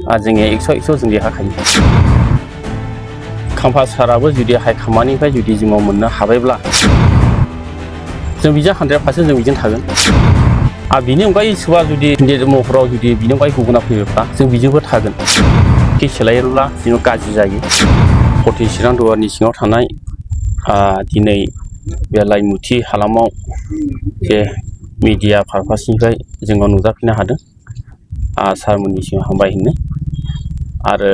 जोङो 100 जों देरहाखायो खाम्फा साराबो जुदि हाइकमान्डनिफ्राय जुदि जोङो मोननो हाबायब्ला जों बिजों 100% जों बिजों थागोन बिनि अनगायै सोरबा जुदि केन्डिडेट महराव जुदि बिनि अनगायै गुबुना फैयोब्ला जों बिजोंबो थागोन खि सोलायोब्ला जों गाज्रि जायो फर्टि चिरां दुवारनि सिङाव थानाय दिनै बे लाइमुथि हालामाव जे मिडिया पारपासनिफ्राय जोङो नुजाफैनो हादों सारमोननि सिगाङाव हामबाय होनो आरो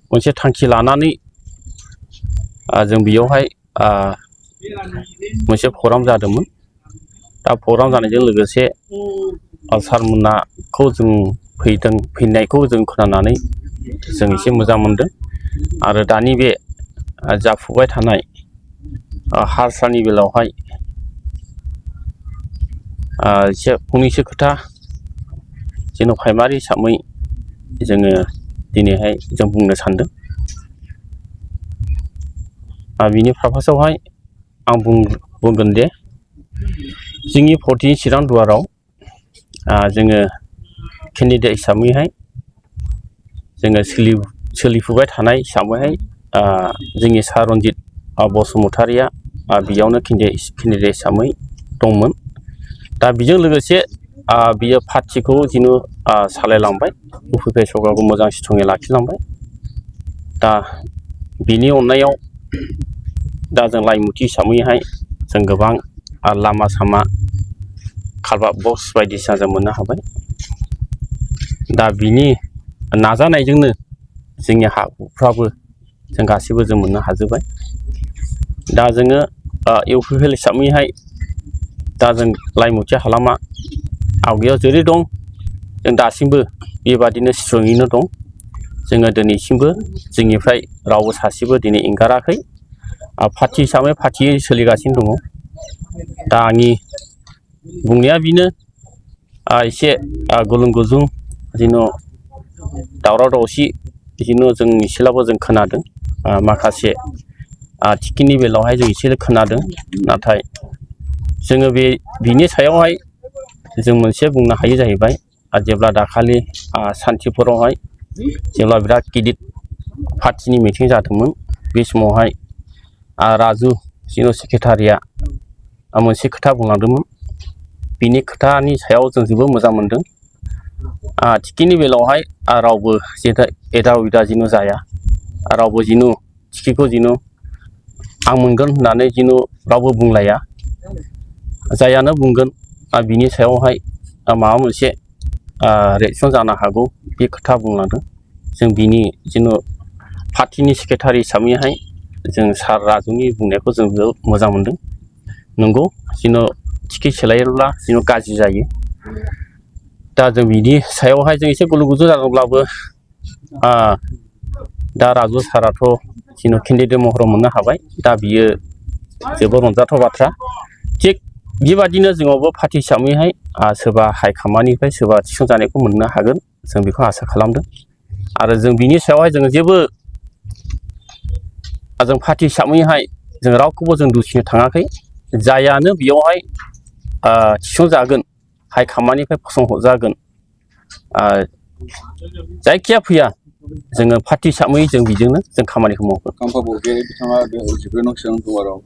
मोनसे थांखि लानानै जों बेयावहाय मोनसे प्रग्राम जादोंमोन दा प्रग्राम जानायजों लोगोसे सारमोनाखौ जों फैनायखौ जों खोनानानै जों एसे मोजां मोनदों आरो दानि बे जाफुबाय थानाय हारसानि बेलायावहाय एसे फंनैसो खोथा जेन' प्राइमारि हिसाबै जोङो दिनैहाय जों बुंनो सानदों बिनि पारपासावहाय आं बुंगोन दे जोंनि फर्टि चिरां दुवाराव जोङो केन्डिडेट हिसाबैहाय जोङो सोलिफुबाय थानाय हिसाबैहाय जोंनि सार रन्जित बसुमतारिया बेयावनो केन्डिडेट हिसाबै दंमोन दा बेजों लोगोसे बियो पार्टिखौ जेन' सालायलांबाय UPP सरकारखौ मोजां स्ट्रङै लाखिलांबाय दा बिनि अननायाव दा जों लाइमुथि हिसाबैहाय जों गोबां लामा सामा कालभार्ट बक्स बायदिसिना जों मोननो हाबाय दा बिनि नाजानायजोंनो जोंनि हाफ्राबो जों गासैबो जों मोननो हाजोबबाय दा जोङो UPP हिसाबैहाय दा जों लाइमुथि हालामा आवगायाव जेरै दं जों दासिमबो बेबादिनो स्ट्रङैनो दं जोङो दिनैसिमबो जोंनिफ्राय रावबो सासेबो दिनै एंगाराखै पार्टि हिसाबै पार्टियै सोलिगासिनो दङ दा आंनि बुंनाया बेनो एसे गुलुं गुजुं जेन' दावराव दावसि बिदिनो जों एसेब्लाबो जों खोनादों माखासे टिकेटनि बेलायावहाय जों एसे खोनादों नाथाय जोङो बिनि सायावहाय जों मोनसे बुंनो हायो जाहैबाय जेब्ला दाखालि सान्थिफुरावहाय जेब्ला बिराद गिदिर पार्टिनि मिटिं जादोंमोन बे समावहाय राजु जेन' सेक्रेटारिया मोनसे खोथा बुंलांदोंमोन बिनि खोथानि सायाव जों जोबोद मोजां मोनदों टिकेटनि बेलायावहाय रावबो एदा उदा जेन' जाया रावबो जेन' टिकेटखौ जेन' आं मोनगोन होननानै जेन' रावबो बुंलाया जायानो बुंगोन बिनि सायावहाय माबा मोनसे रिएक्सन जानो हागौ बे खोथा बुंलांदों जों बिनि जेन' पार्टिनि सेक्रेटारि हिसाबैहाय जों सार राजुनि बुंनायखौ जों जोबोद मोजां मोनदों नंगौ जेन' टिकेट सोलायोब्ला जेन' गाज्रि जायो दा जों बिनि सायावहाय जों एसे गुलु गुजु जादोंब्लाबो दा राजु साराथ' जेन' केन्डिडेट महराव मोननो हाबाय दा बियो जोबोद रंजाथाव बाथ्रा थिग बेबादिनो जोंनावबो पार्टि हिसाबैहाय सोरबा हाइकमान्डनिफ्राय सोरबा थिसनजानायखौ मोननो हागोन जों बेखौ आसा खालामदों आरो जों बिनि सायावहाय जोङो जेबो जों पार्टि हिसाबैहाय जों रावखौबो जों दुसिनो थाङाखै जायानो बेयावहाय थिसनजागोन हाइकमान्डनिफ्राय फसंहरजागोन जायखिया फैया जोङो पार्टि हिसाबै जों बेजोंनो जों खामानिखौ मावगोन खाम्फा बरगयारि बिथाङा 19 नं चिरां दुवाराव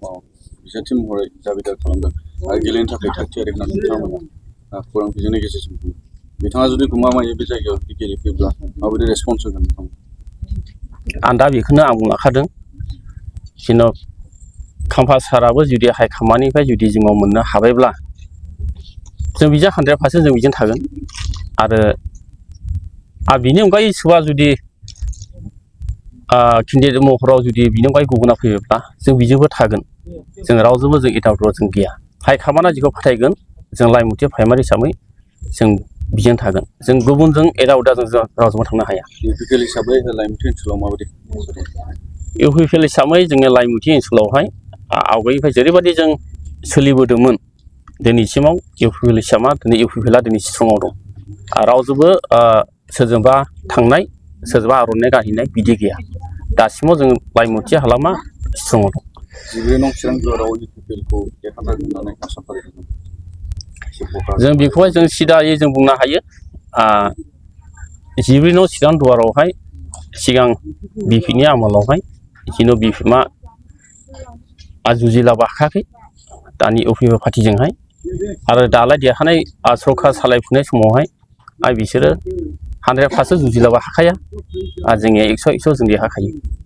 बिजाथि महरै दाबिदार खालामदों आरो गेलेनो थाखाय थाग थियारि होननानै बिथांमोना खौरां बिजोंनि गेजेरजों बुङो बिथाङा जुदि गमामायै बे जायगायाव जुदि गेलेफैयोब्ला माबायदि रेसपन्स होगोन नोंथां आं दा बेखौनो आं बुंलांखादों जेन' खाम्फा साराबो जुदि हाइकमान्डनिफ्राय जुदि जोङो मोननो हाबायब्ला जों बिजों 100% जों बिजों थागोन आरो बिनि अनगायै सोरबा जुदि केन्डिडेट महराव जुदि बिनि अनगायै गुबुना फैयोब्ला जों बिजोंबो थागोन जों रावजोंबो जों एदाव जों गैया हाइकमान्डआ जेखौ फोथायगोन जों लाइमुथि प्राइमारि हिसाबै जों बिजों थागोन जों गुबुनजों एदा उदाजों जों रावजोंबो थांनो हाया UPP हिसाबै लाइमुथि ओनसोलाव माबायदि UPP हिसाबै जोङो लाइमुथि ओनसोलावहाय आवगायनिफ्राय जेरैबायदि जों सोलिबोदोंमोन दिनैसिमाव UPP हिसाबा दिनै UPPआ दिनै स्ट्रङाव दं रावजोंबो सोरजोंबा थांनाय सोरजोंबा आर'नाइ गानहैनाय बिदि गैया दासिमाव जों लाइमुथि हालामा स्ट्रङाव दं 19 नं चिरां दुवाराव UPPखौ देरहागोन होननानै आसा फारिदों जों बेखौहाय जों सिदायै जों बुंनो हायो 14 नं चिरां दुवारावहाय सिगां बिपिनि आमोलावहाय जिनु बिपिमा जुजिलाबो हाखायाखै दानि UPP पार्टिजोंहाय आरो दालाय देरहानाय सरकार सालायफुनाय समावहाय बिसोरो 100% जुजिलाबो हाखाया जोंनिया 100% जों देरहाखायो।